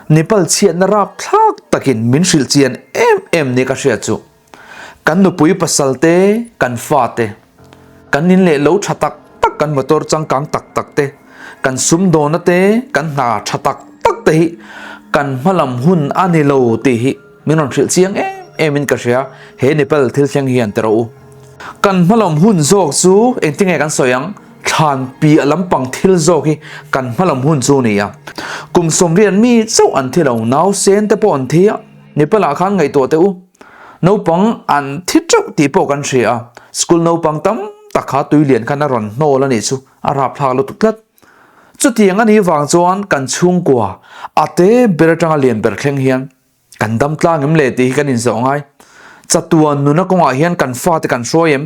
Nepal chhiatna rapthlak takin min hrilh chian em em ni ka hriat chu. Kan nupui pasal te, kan fa te, kan in leh lo tha tak tak, kan motor changkang tak tak te, kan sumdawna te, kan hna tha tak tak te hi kan hmalam hun a ni lo tih hi min rawn hrilh chiang em em in ka hria he Nepal thil thleng hian ti rawh u. Kan hmalam hun zawk chu engtinge kan sawi ang? Thlan piah lampang thil zawk hi kan hmalam hun chu a ni a. Kum 80 mi chauh an thi lo, nausen te pawh an thi a, Nepal ah khan ngaihtuah teh u. Naupang an thi teuh tih pawh kan hria a, school naupang tam tak kha tui lian khan a rawn hnawl a nih chu a rapthlak lutuk tlat. Chutiang a nih vang chuan kan chhungkua a te ber atanga lian ber thleng hian kan dam tlang em le tih hi kan inzawh ngai. Chatuan nuna kawngah hian kan fate kan hruai em?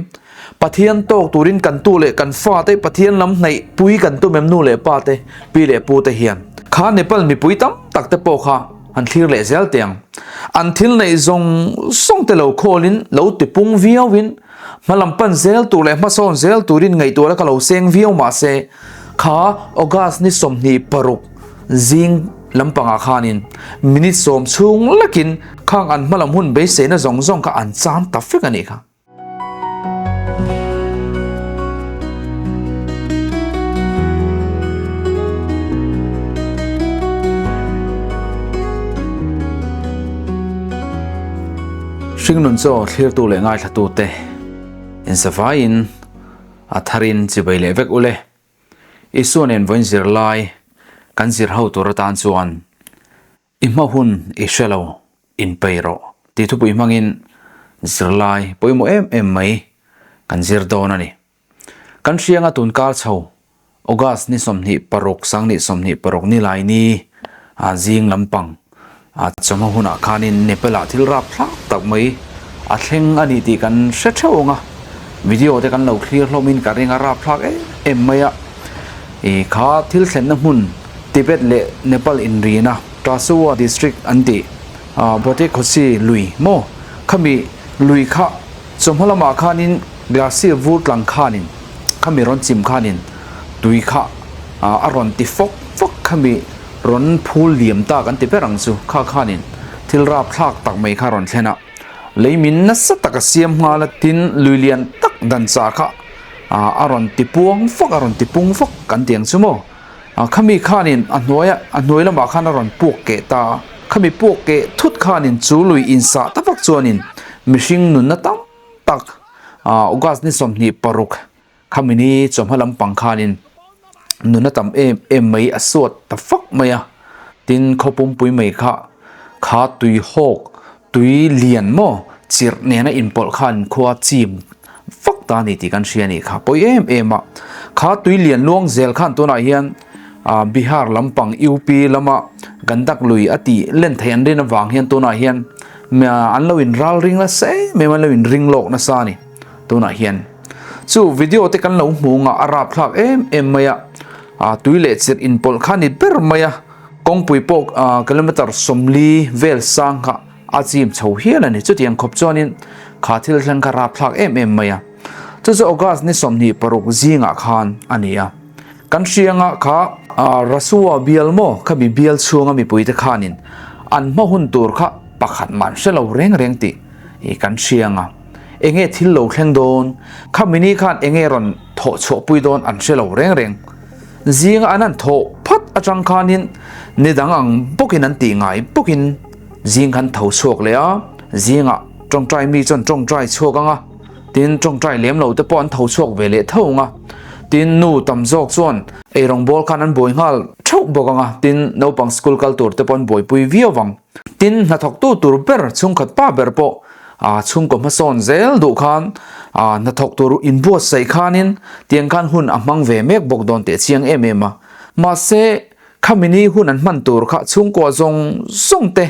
Pathian tawk turin kan tu leh kan fate Pathian lam hnaih pui kan tum em nu leh pa te, pi leh pu te hian? Kha Nepal mipui tam tak te pawh kha an thlir leh zel teh ang. An thil neih zawng zawng te lo khawlin, lo tipung viauin, hmalam pan zel tur leh hmasawn zel turin ngaihtuahna ka lo seng viau mahse, kha August ni 26 zing lampangah khanin minute 10 chhung lekin khang an hmalam hun beiseina zawng zawng kha an chan ta vek a nih kha. Hringnun chaw thlirtu leh ngaithlatute insavaiin a tharin chibai leh vek ule. Isua nen vawiin zirlai kan zir ho tur atan chuan I hma hun i hre lo, inpei rawh tih thupui hmangin zirlai pawimawh em em mai kan zir dawn a ni. Kan hrianga tun kar chho August ni 26 sangni 26 ni lai ni a zing lampang a chawhma hunah khanin Nepal-ah thil rap thlak tak mai a thleng a ni tih kan hre theuh ang a, video te kan lo thlir hlawmin ka ring a rap thlak em em mai a. I kha thil thlenna hmun Tibet leh Nepal inrina Rasuwa district an tih Bhote Kosi lui maw khami lui kha chawhma lamah khanin glacier vur tlang khanin khami rawn chim khanin tui kha a rawn ti fawk fawk khami rawn phul liam ta kan ti ber ang chu kha khanin thil rapthlak tak mai kha rawn thlen a lei min nasa taka siam nghal a tin lui lian tak dan chah kha a rawn ti puang fak a rawn ti pung fak kan ti ang chu maw khami khanin a hnuaia a hnuai lamah khan a rawn puak keh ta a khami puak keh thut khanin chu lui insah ta vak chuanin mihring nunna tam tak August ni 26 khami ni chawhma lampang khanin nunna tam em em mai a suat ta fak mai a tin khaw pumpui mai kha kha tui hawk Tui lian maw chirh nena inpawlh khan khua chim vak ta a ni tih kan hria a nih kha. Pawi em em a, kha tui lian luang zel khan tunah hian Bihar lampang UP lama Gandak lui a tih len theih an rin avang hian tunah hian an lo in ral ring nasa em em a, an lo in ring lawk nasa a ni tunah hian. Chu video te kan lo hmu ngah a rapthlak em em mai a, tui leh chirh inpawlh kha a ni ber mai a. Kawngpui pawh kilometre 40 vel sang kha a chim chho hial a ni. Chutiang khawp chuanin kha thil thleng kha rapthlak em em mai a. Chu chu August ni 26 zingah khan a ni a. Kan hrianga kha Rasuwa bial maw khami bial chhunga mipuite khanin an hma hun tur kha pakhat man hre lo reng reng tih kan hrianga. Enge thil lo thleng dawn? Khami ni khan enge rawn thawh chhuahpui dawn an hre lo reng reng. Zinga an han thawh phat atang khanin ni dang ang bawkin an tih ngai bawkin zing khan tho chhuak leh a, zingah tawngtai mi chuan tawngtai chhuak ang a, tin tawngtai lem lo te pawh an tho chhuak ve leh tho ang a, tin nu tam zawk chuan eirawng bawl khan an buai nghal theuh bawk ang a, tin naupang school kal tur te pawh an buaipui viau vang. Tin hnathawktu tur ber chhungkhat pa ber pawh chhungkaw hmasawn zel duh khan hnathawk tur inbuatsaih khanin tiang khan hun a hmang ve mek bawk dawn teh chiang em em a. Mahse khami ni hun an hman tur kha chhungkua zawng zawng te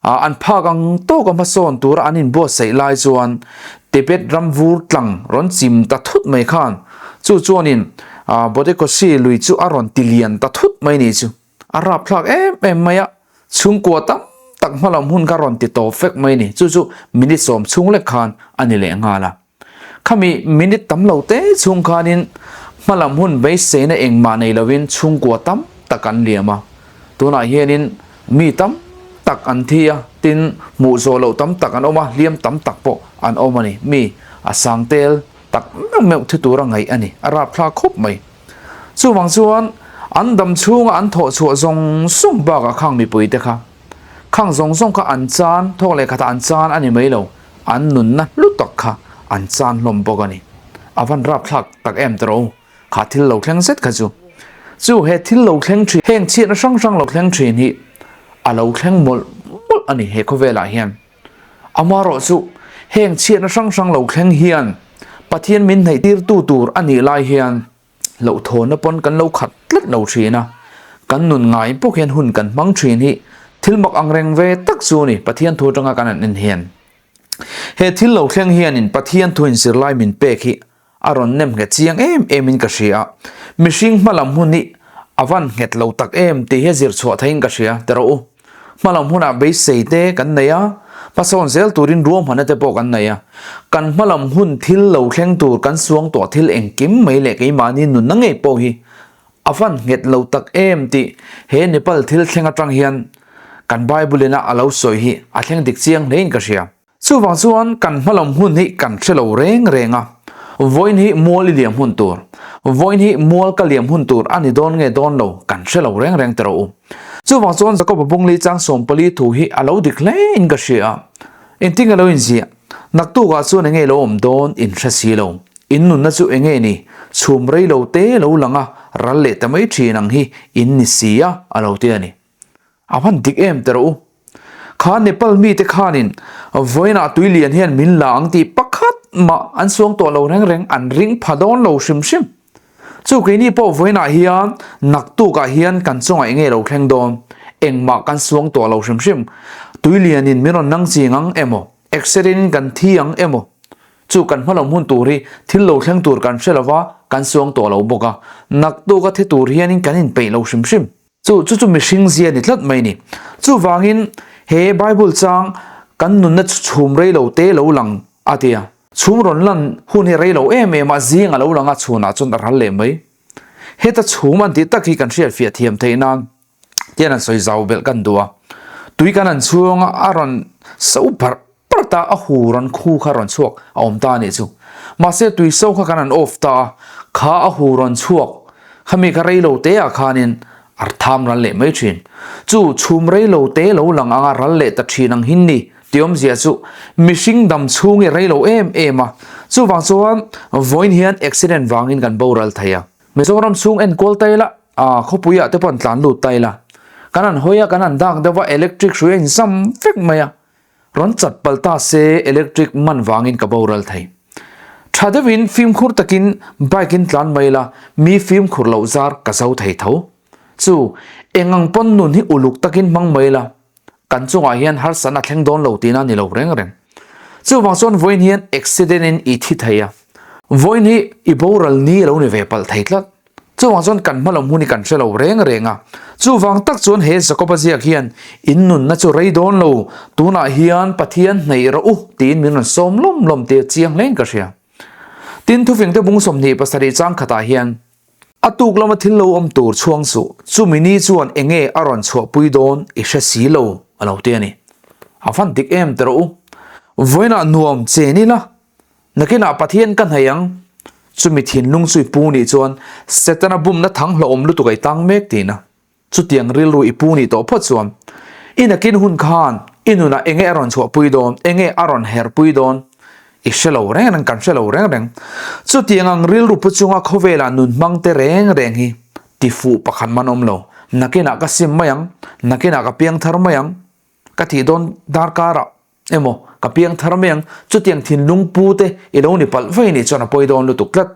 an phak ang tawka hmasawn tura an inbuatsaih lai chuan Tibet ram vur tlang rawn chim ta thut mai khan chu chuanin Bhote Kosi lui chu a rawn ti lian ta thut mai ni chu. A rapthlak em em mai a, chhungkua tam tak hmalam hun kha rawn ti tawp vek mai ni. Chu chu minute 10 chhung lek khan a ni leh nghal a. Khami minute tam lo te chhung khanin hmalam hun beiseina engmah nei lovin chhungkua tam tak an liam a. Tunah hianin Mi tam tak an thi a, tin hmuh zawh loh tam tak an awm a, hliam tam tak pawh an awm a ni. Mi a sang tel tak meuh meuh thi tura ngaih a ni. A rapthlak khawp mai. Chuvang chuan an dam chhunga an thawh chhuah zawng zawng bakah khang mipuite kha khang zawng zawng kha an chan, thawk leh khatah an chan a ni mai lo, an nunna hlu tak kha an chan hlawm bawk a ni. A van rapthlak tak em tawh rawh u. Kha thil lo thleng zet kha chu chu he thil lo thleng thin heng chhiatna hrang hrang lo thleng thin hi a lo thleng mawlh mawlh a ni he khawvelah hian. Amaherawh chu heng chhiatna hrang hrang lo thleng hian Pathian min hnaih tirtu tur a nih lai hian hlauhthawnna pawn kan lo khat tlat lo thin a, kan nun ngai bawk hian hun kan hmang thin hi thil mak ang reng ve tak chu a ni Pathian thu atanga kan han en hian. He thil lo thleng hianin Pathian thu inzirlai min pek hi A rawn nem nghet chiang em em in ka hria. Mihring hmalam hun hi a van nghet lo tak em tih hi a zir chhuah theiin ka hria ti rawh u. Hmalam hunah beisei te kan nei a, hmasawn zel turin ruahmanna te pawh kan nei a. Kan hmalam hun thil lo thleng tur kan suangtuah thil engkim mai leh keimahni nunna ngei pawh hi a van nghet lo tak em tih he Nepal thil thleng atang hian kan Bible ina a lo sawi hi a thleng dik chiang hlein ka hria. Chuvang chuan kan hmalam hun hi kan hre lo reng reng a, vawiin hi mual i liam hun tur, vawiin hi mual ka liam hun tur a ni dawn nge dawn lo kan hre lo reng reng tawh u. Chuvang chuan Jakoba Bungli chang 14 thu hi a lo dik hle in ka hria a, engtin nge lo inziah, naktukah chuan enge lo awm dawn in hre si lo, in nunna chu enge ni, chhum rei lo te lo lang a, ral leh ta mai thin ang hi in ni si a, a lo ti a ni. A hman dik em teh rawh u. Kha Nepal mite khanin vawiinah tui lian hian min la ang tih pakhat mah an suang tawh lo reng reng, an ring pha dawn lo hrim hrim. Chu keini pawh vawiinah hian naktukah hian kan chungah enge lo thleng dawn, engmah kan suang tawh lo hrim hrim. Tui lianin min rawn nang ching ang emaw, accident in kan thi ang emaw, chu kan hmalawm hun tur hi thil lo thleng tur kan hre lova, kan suang tawh lo bawk a. Naktuka thi tur hianin kan inpeih lo hrim hrim. Chu chu chu mihring zia ni tlat mai ni. Chuvangin he Bible chang kan nunna chu chhum rei lo te lo lang a ti a. Chhum rawn lan hun hi rei lo em em a, zing a lo lang a, chhunah chuan a ral leh mai. Heta chhum an tih tak hi kan hriatfiah thiam theih nan tian an sawi zau belh kan duh a. Tui kan han chhung a, a rawn so barh Part a a hu rawn khu kha rawn chhuak a awm ta a nih chu. Mahse tui so kha kan han off ta a, kha a hu rawn chhuak khami kha rei lo te ah khanin a tham ral leh mai thin. Chu chhum rei lo te lo lang anga ral leh ta thin ang hin ni tih awmzia chu mihring dam chhung hi rei lo em em a. Chuvang chuan vawiin hian accident vangin kan boral thei a. Mizoram chhung enkawl ta ila, ah khawpui ah te pawh an tlan lut ta ila. Kan han hawi a, kan han dak deuh a, electric hrui a inzam vek mai a. Rawn chat palh ta se electric man vangin ka boral thei. Tha deuhin fimkhur takin bike in tlan mai la, mi fimkhur loh zar ka zo thei tho. Chu, eng ang pawn nun hi uluk takin hmang mai la, kan chungah hian harsatna thleng dawn lo tihna ni lo reng reng. Chuvang chuan vawiin hian accident in i thi thei a, vawiin hi i boral ni a lo ni ve palh thei tlat. Chuvang chuan kan hmalawm hun hi kan hre lo reng reng a. Chuvang tak chuan he Jakoba ziak hian in nunna chu rei dawn lo, tunah hian Pathian hnaih rawh u tiin min rawn sawm lawm lawm tih a chiang hlein ka hria. Tin, Thufingte bung 27 chang khatah hian, A tuk lama thil lo awm tur chhuang suh, chumi ni chuan enge a rawn chhuahpui dawn i hre si lo, a lo ti a ni. A van dik em teh rawh u. Vawiinah nuam chen ila, Nakinah Pathian ka hnaih ang. Chumi thinlung chu i pu nih chuan Setana bumna thang hlauhawm lutuk a i tang mek tihna. Chutiang rilru i pu nih tawh phawt chuan i nakin hun khan i nunah enge a rawn chhuahpui dawn, enge a rawn herpui dawn i hre lo reng reng, kan hre lo reng reng. Chutiang ang rilru pu chunga khawvelah nun hmang te reng reng hi tifuh pakhat man awm lo. Nakinah ka sim mai ang, nakinah ka piang thar mai ang, ka thih dawn darkarah Emaw, ka piang thar mai ang, chutiang thinlung pu te i lo ni palh vei nih chuan a pawi dawn lutuk tlat.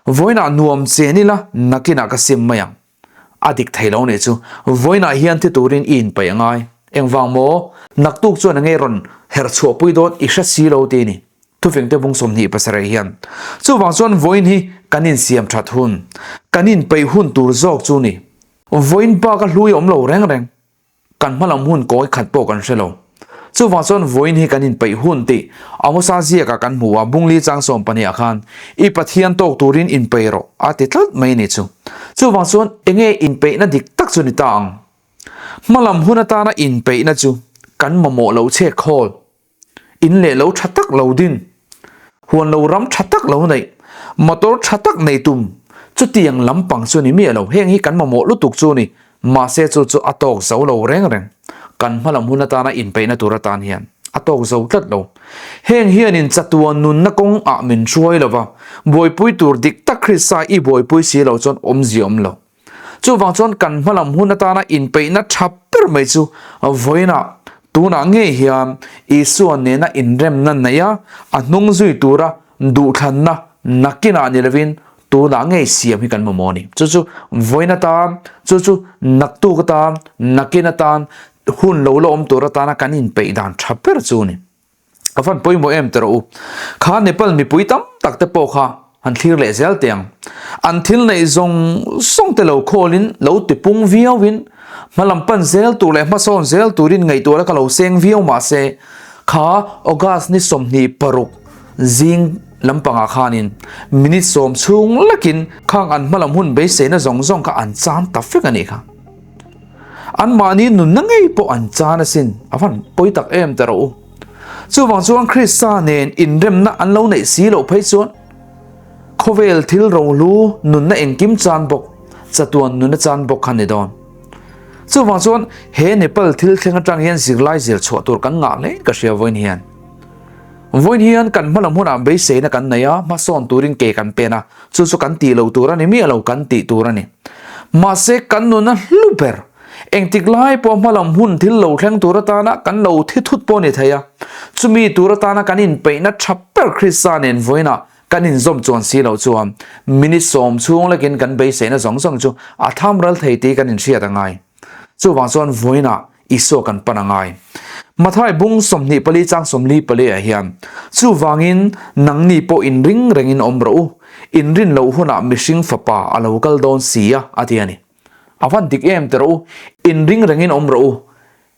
Vawiinah nuam chen ila, nakinah ka sim mai ang. A dik thei lo nih chu, vawiinah hian thi turin i inpeih a ngai. Engvang maw? Naktuk chuan enge rawn herh chhuahpui dawn i hre si lo ti ni. Thufingte bung 27 hian. Chuvang chuan vawiin hi kan insiam that hun, kan inpeih hun tur zawk chu ni. Vawiin bak a hlui awm lo reng reng. Kan hmalam hun kawi khat pawh kan hre lo. Chuvang chuan vawiin hi kan inpeih hun tih Amosa ziakah kan hmu a, Bungli chang 12 ah khan i Pathian tawk turin inpeih rawh a ti tlat mai ni chu. Chuvang chuan enge inpeihna dik tak chu ni ta ang? Hmalam hun atana inpeihna chu kan mamawh lo chhek khawl, in leh lo tha tak lo din, huan lo ram tha tak lo neih, motor tha tak nei tum, chutiang lampang chu ni miah lo. Heng hi kan mamawh lutuk chu ni, mahse chu chu a tawk zo lo reng reng. Kan hmalam hun atana inpeihna tur atan hian a tawk zo tlat lo. Heng hianin chatuan nunna kawng ah min hruai lo va, buaipui tur dik tak Krista i buaipui si lo chuan awmzia awm lo. Chuvang chuan kan hmalam hun atana inpeihna tha ber mai chu vawiinah tunah ngei hian Isua nena inremna neih a, a hnung zui tura duhthlanna nakinah ni lovin tunah ngei siam hi kan mamawh a ni. Chu chu vawiin atan, chu chu naktuk atan, nakin atan, hun lo la awm tur atana kan inpeih dan tha ber chu a ni. A van pawimawh em teh rawh u. Kha Nepal mipui tam tak te pawh kha han thlir leh zel teh ang. An thil neih zawng zawng te lo khawlin, lo tipung viauin, hmalam pan zel tur leh hmasawn zel turin ngaihtuahna ka lo seng viau mahse, kha August ni 26 zing lampangah khanin minute sawm chhung lekin khang an hmalam hun beiseina zawng zawng kha an chan ta vek a nih kha. Anmahni nunna ngei pawh an chan asin, a van pawi tak em teh rawh u. Chuvang chuan Krista nen inremna an lo neih si loh phei chuan khawvel thil rohlu nunna engkim chan bawk, chatuan nunna chan bawk kha ni dawn. Chuvang chuan he Nepal thil thleng atang hian zirlai zir chhuah tur kan ngah hle ka hria vawiin hian. Vawiin hian kan hmalam hunah beiseina kan nei a, hmasawn turin ke kan pen a, chu chu kan tih lo tur a ni miah lo, kan tih tur a ni. Mahse kan nuna hlu ber, engtik lai pawh hmalam hun thil lo thleng tur atana kan lo thi thut pawh a ni thei a, chumi tur atana kan inpeihna tha ber Krista nen vawiinah kan inzawm chuan si loh chuan minute sawm chhung lekin kan beiseina zawng zawng chu a tham ral thei tih kan inhriat a ngai. Chuvang chuan vawiinah Isua kan pan a ngai. Mathai bung 24 chang 44 ah hian, Chuvangin nangni pawh inring rengin awm rawh u, inrin loh hunah mihring fapa a lo kal dawn si a, a ti a ni. A van dik em ti rawh u, inring rengin awm rawh u,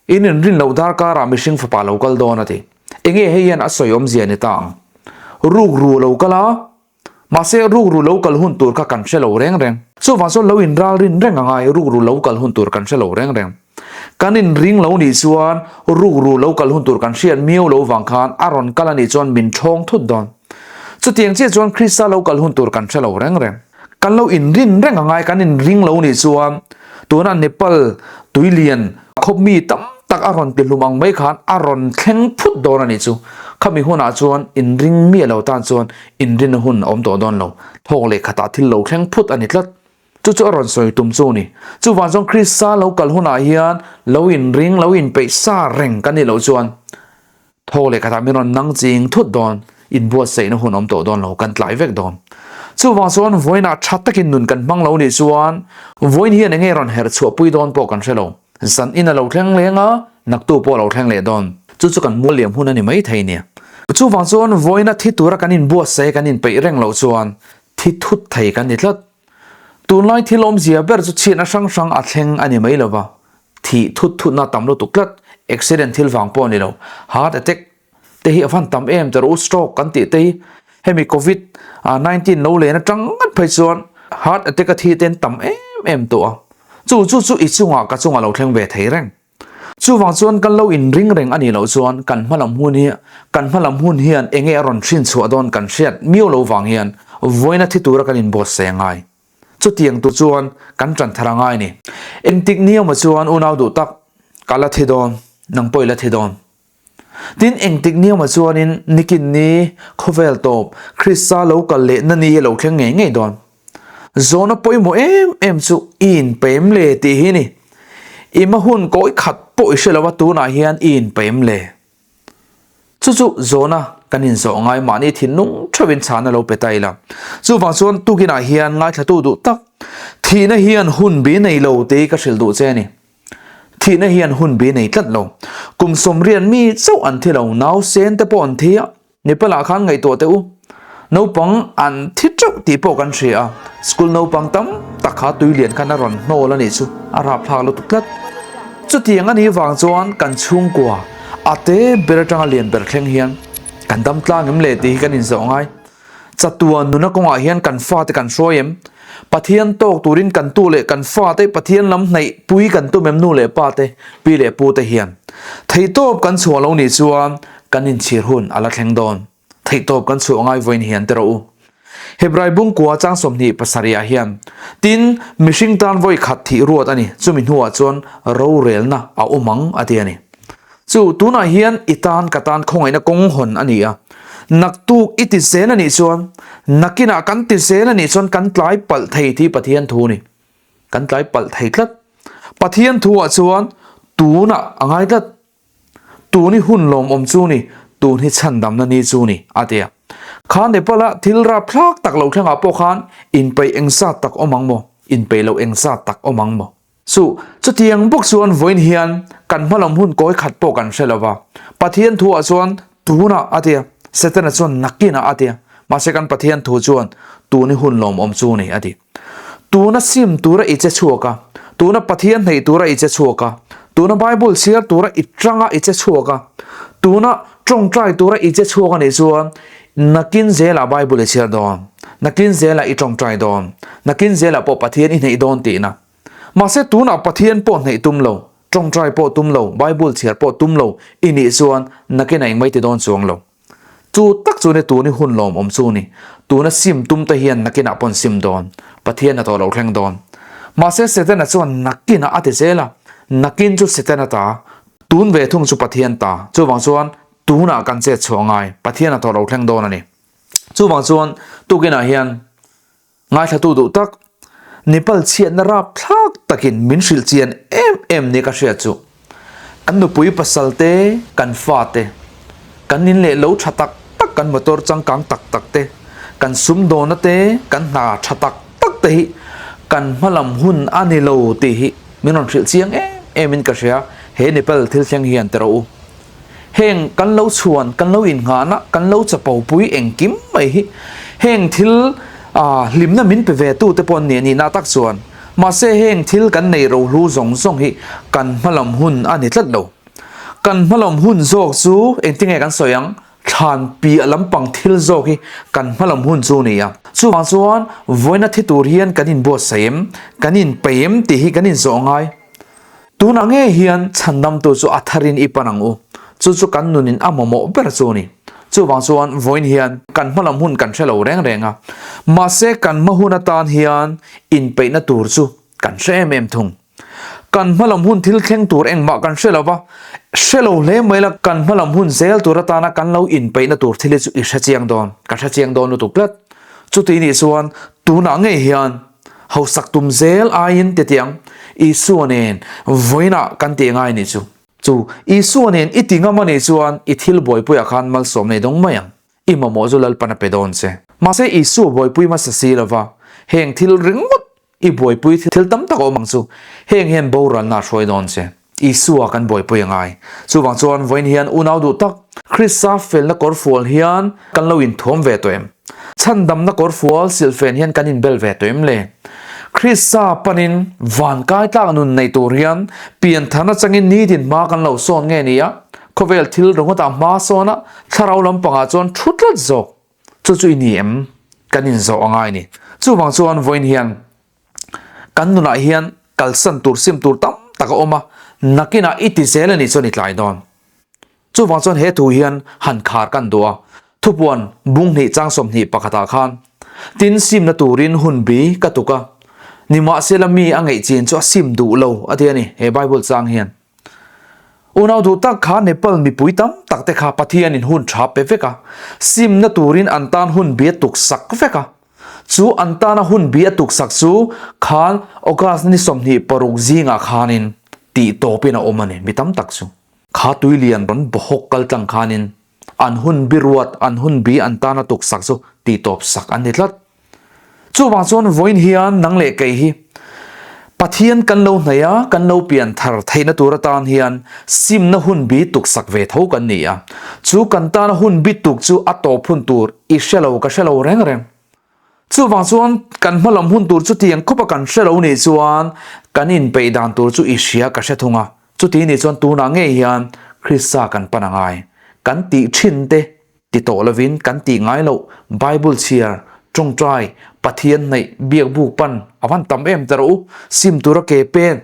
in inrin loh darkarah mihring fapa a lo kal dawn a ti. Enge hei hian a sawi awmzia ni ta ang? Rukru a lo kal a, Mahse, rukru lo kal hun tur kha kan hre lo reng reng. Chuvang chuan lo inralrin reng a ngai, rukru lo kal hun tur kan hre lo reng reng. Kan inring lo nih chuan rukru lo kal hun tur kan hriat miau lo vang khan a rawn kal a nih chuan min ṭhawng thut dawn. Chutiang chiah chuan Krista lo kal hun tur kan hre lo reng reng. Kan lo inrin reng a ngai, kan inring lo nih chuan tuna Nepal tuilian khawp mi tam tak a rawn ti hlum ang mai khan a rawn thleng phut dawn a nih chu. Khami hunah chuan inring miah lo tan chuan Inrinna hun a awm tawh dawn lo. Thawk leh khatah thil lo thleng phut a ni tlat. Chu chu a rawn sawi tum chu a ni. Chuvang chuan Krista lo kal hunah hian lo inring, lo inpeih sa reng kan nih loh chuan thawk leh khatah min rawn nang ching thut dawn, inbuatsaihna hun a awm tawh dawn lo, kan tlai vek dawn. Chuvang chuan vawiinah tha takin nun kan hmang lo nih chuan vawiin hian enge rawn herh chhuahpui dawn pawh kan hre lo. Zan in a lo thleng leng a, naktu pawh a lo thleng leh dawn. Chu chu kan mual liam hun a ni mai thei nia. Chuvang chuan vawiina thi tura kan inbuatsaih kan inpeih reng loh chuan thi thut thei kan ni tlat. Tunlai thil awmzia ber chu chhiatna hrang hrang a thleng a ni mai lova, thih thut thutna tam lutuk tlat, accident thil vang pawh a ni lo, heart attack te hi a van tam em tawh u stroke kan tih te hi hemi covid 19 lo len atang ngat phei chuan heart attack a thi te an tam em em tawh a chu chu chu i chungah ka chungah lo thleng ve thei reng chuvang chuan kan lo inring reng a nih loh chuan kan hmalam hun hi kan hmalam hun hian enge a rawn hrin chhuah dawn kan hriat miau lo vang hian vawiina thi tura kan inbuatsaih a ngai chutiang tur chuan kan tan thar a ngai a ni engtik ni awmah chuan unau duh tak ka la thi dawn nang pawh i la thi dawn Tin, engtik niamah chuanin nikin ni, khawvel tawp, Krista lo kal lehna ni hi a lo thleng ngei ngei dawn. Zawhna pawimawh em em chu i inpeim le tih hi ni. I hma hun kawi khat pawh i hre lo a, tunah hian i inpeim le. Chu chu zawhna kan inzawh ngai mahni thinlung theuhin chhana lo pe ta ila. Chuvang chuan tukinah hian ngaithlatu duh tak, thihna hian hun bi nei lo tih hi ka hrilh duh che a ni. Thihna hian hun bi nei tlat lo. Kum 80 mi chauh an thi lo, nausen te pawh an thi a, Nepal ah khan ngaihtuah teh u. Naupang an thi teuh tih pawh kan hria a, school naupang tam tak kha tui lian khan a rawn hnawl a nih chu, a rapthlak lutuk tlat. Chutiang a nih vang chuan kan chhungkua a te ber atanga lian ber thleng hian kan dam tlang em le tih hi kan inzawh ngai. Chatuan nuna kawngah hian kan fate kan hruai em? Pathian tawk turin kan tu leh kan fate Pathian lam hnaih pui kan tum em nu leh pa te, pi leh pu te hian. Theihtawp kan chhuah lo nih chuan kan inchhir hun a la thleng dawn. Theihtawp kan chhuah ngai vawiin hian teh rawh u. Hebrai bungkua chang 27 ah hian, Tin, mihring tan vawi khat thih ruat a ni, chumi hnuah chuan rorelna a awm ang a ti a ni. Chu, tunah hian i tan ka tan khawngaihna kawng hawn a ni a, naktuk i ti zel a nih chuan, nakinah kan ti zel a nih chuan kan tlai palh thei tih Pathian thu a ni. Kan tlai palh thei tlat. Pathian thuah chuan tunah a ngai tlat. Tun hi hun lawmawm chu ni, tun hi chhandamna ni chu ni, a ti a. Kha Nepal-a thil rapthlak tak lo thlengah pawh khan inpeih engzat tak awm ang maw? Inpeih loh engzat tak awm ang maw? Chu, chutiang bawk chuan vawiin hian kan hmalam hun kawi khat pawh kan hre lo va. Pathian thuah chuan tunah a ti a, Setana chuan nakinah a ti a. Mahse kan Pathian thu chuan tun hi hun lawmawm chu ni a ti. Tuna sim tura i che chhuak a, tuna Pathian hneih tura i che chhuak a, tuna Bible chhiar tura i tanga i che chhuak a, tuna tawngtai tura i che chhuak a nih chuan nakin zelah Bible i chhiar dawn, nakin zelah i tawngtai dawn, nakin zelah pawh Pathian i hneih dawn tihna. Mahse tunah Pathian pawh hneih tum lo, tawngtai pawh tum lo, Bible chhiar pawh tum lo i nih chuan nakin a engmai ti dawn chuang lo. Chu tak chu ni tun i hun lawmawm chu ni. Tuna sim tum te hian nakinah pawn sim dawn. Pathian a tawh lo thleng dawn. Mahse Setana chuan nakinah a ti zel a, nakin chu Setana ta, tun ve thung chu Pathian ta. Chuvang chuan tunah kan chet chhuah ngai, Pathian a tawh lo thleng dawn a ni. Chuvang chuan tukinah hian Ngaithlatu duh tak, Nepal chhiatna rapthlak takin min hrilh chian em em ni ka hriat chu. Kan nupui pasal te, kan fa te, kan in leh lo tha tak tak, kan motor changkang tak tak te, kan sumdawna te, kan hna tha tak tak te hi kan hmalam hun a ni lo tih hi min rawn hrilh chiang em em in ka hria, he Nepal thil thleng hian ti rawh u. Heng kan lo chhuan, kan lo innghahna, kan lo chapo pui engkim mai hi heng thil hlimna min pe ve tute pawh an ni a nihna tak chuan. Mahse heng thil kan neih rohlu zawng zawng hi kan hmalam hun a ni tlat lo. Kan hmalam hun zawk chu engtinge kan sawi ang? Thlan piah lampang thil zawk hi kan hmalam hun chu a ni a. Chuvang chuan vawiina thi tur hian kan inbuatsaih em, kan inpeih em tih hi kan inzawh ngai. Tunah ngei hian chhandamtu chu a tharin i pan ang u. Chu chu kan nunin a mamawh ber chu a ni. Chuvang chuan vawiin hian kan hmalam hun kan hre lo reng reng a. Mahse kan hma hun atan hian inpeihna tur chu kan hre em em thung. Kan hmalam hun thil thleng tur engmah kan hre lo va, hre lo hle mai la kan hmalam hun zel tur atana kan lo inpeihna tur thil hi chu i hre chiang dawn, ka hre chiang dawn lutuk tlat. Chuti nih chuan tunah ngei hian Hausak tum zel aiin titiang Isua nen vawiinah kan tih ngai nih chu. Chu Isua nen i ti ngam a nih chuan i thil buaipuiah khan malsawm nei dawng mai ang. I mamawh chu Lalpan a pe dawn che. Mahse Isua buaipui hmasa si lova heng thil ringawt i buaipui thil tam tak a awm ang chu. Heng hian boralna a hruai dawn che. Isua kan buaipui a ngai. Chuvang chuan vawiin hian unau duh tak, Krista felna kawrfual hian kan lo inthuam ve tawh em? Chhandamna kawrfual silhfen hian kan inbel ve tawh em le? Krista panin van kai tlak nun nei tur hian piantharna changin nitin hma kan lo sawn nge ni a? Khawvel thil ringawtah hma sawn a, thlarau lampangah chuan thu tlat zawk. Chu chu i ni em? Kan inzawh a ngai ni. Chuvang chuan vawiin hian Kan nunah hian kalsan tur sim tur tam tak a awm a, nakinah i ti zel a nih chuan i tlai dawn. Chuvang chuan he thu hian han khar kan duh a, thupuan bung hnih chang 21 pakhatah khan tin simna turin hun bi ka tuk a, nimahsela mi a ngeih chin chu a sim duh lo a ti a ni he Bible chang hian. Unau duh tak kha Nepal mipui tam tak te kha Pathianin hun tha pe vek a, simna turin an tan hun bi a tuk sak vek a. Chu an tana hun bi a tuksak chu khan August ni 26 zingah khanin tih tawpin a awm a ni, mi tam tak chu. Kha tui lian rawn bawhawk kal tlang khanin an hun bi ruat, an hun bi an tana tuksak chu tih tawp sak an ni tlat. Chuvang chuan vawiin hian nang leh kei hi Pathian kan lo hnaih a, kan lo pian thar theihna tur atan hian simna hun bi tuksak ve tho kan ni a. Chu kan tana hun bi tuk chu a tawp hun tur i hre lo ka hre lo reng reng. Chuvang chuan kan hmalam hun tur chu tiang khawpa kan hre lo nih chuan kan inpeih dan tur chu i hria ka hre thung a. Chuti nih chuan tunah ngei hian Krista kan pan a ngai. Kan tih thin te ti tawh lovin kan tih ngai loh Bible chhiar, tawngtai, Pathian hnaih biak buk pan a van tam em ta rawh u, sim tura ke pen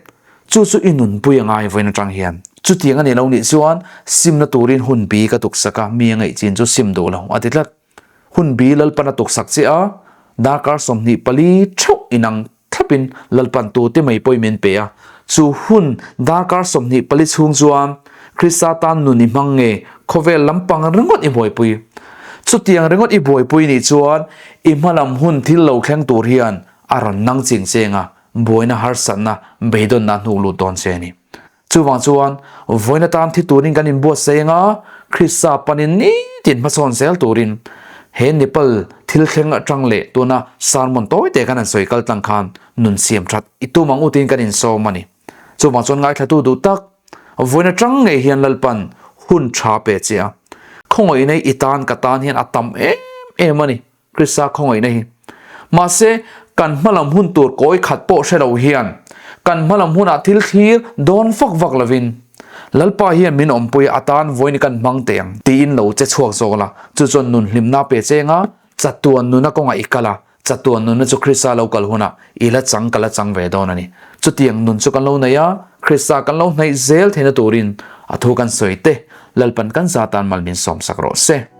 chu chu i nunpui a ngai vawiin atang hian. Chutiang a nih lo nih chuan simna turin hun bi ka tuksak a, mi a ngaih chin chu sim duh lo a ti tlat. Hun bi Lalpan a tuksak che a, darkar 24 theuh inang thlapin Lalpan tute mai pawhin min pe a. Chu hun darkar 24 chhung chuan Krista tan nun i hmang nge khawvel lampang ringawt i buaipui? Chutiang ringawt i buaipui nih chuan i hmalam hun thil lo thleng tur hian a rawn nang ching cheng a, buaina harsatna beidawnna a hnuk lut dawn che a ni. Chuvang chuan, vawiin atan thi turin kan inbuatsaih ang a, Krista panin nitin hmasawn zel turin he Nepal thil thleng atang leh tuna sermon tawi te kan han sawi kal tlang khan nun siam that i tum ang u tiin kan insawm a ni. Chuvang chuan ngaithlatu duh tak, vawiin atang ngei hian Lalpan hun tha pe che a, khawngaihna i tan ka tan hian a tam em em a ni. Krista khawngaihna hi. Mahse, kan hmalam hun tur kawi khat pawh hre lo hian kan hmalam hunah thil thlir dawn vak vak lovin Lalpa hian min awmpui a atan vawiin kan hmang teh ang tiin lo che chhuak zawk la, chu chuan nun hlimna pe cheng a, chatuan nuna kawngah i kal a, chatuan nunna chu Krista lo kal hunah i la chang ka la chang ve dawn a ni. Chutiang nun chu kan lo nei a, Krista kan lo hnaih zel theihna turin a thu kan sawi te Lalpan kan za tan mal min sawmsak rawh se.